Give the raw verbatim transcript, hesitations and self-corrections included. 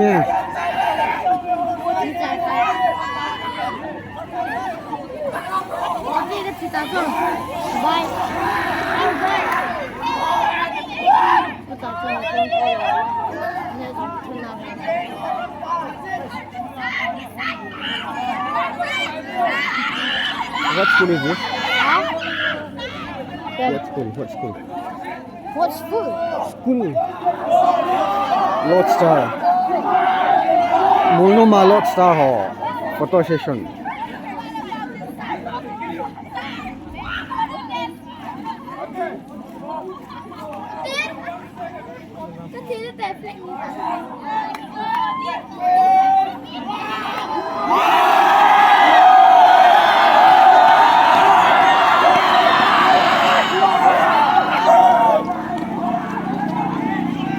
What school is this? Huh? What school? What school? What school? School. Lodestar. Mulnoma Lodestar ho. Photo session.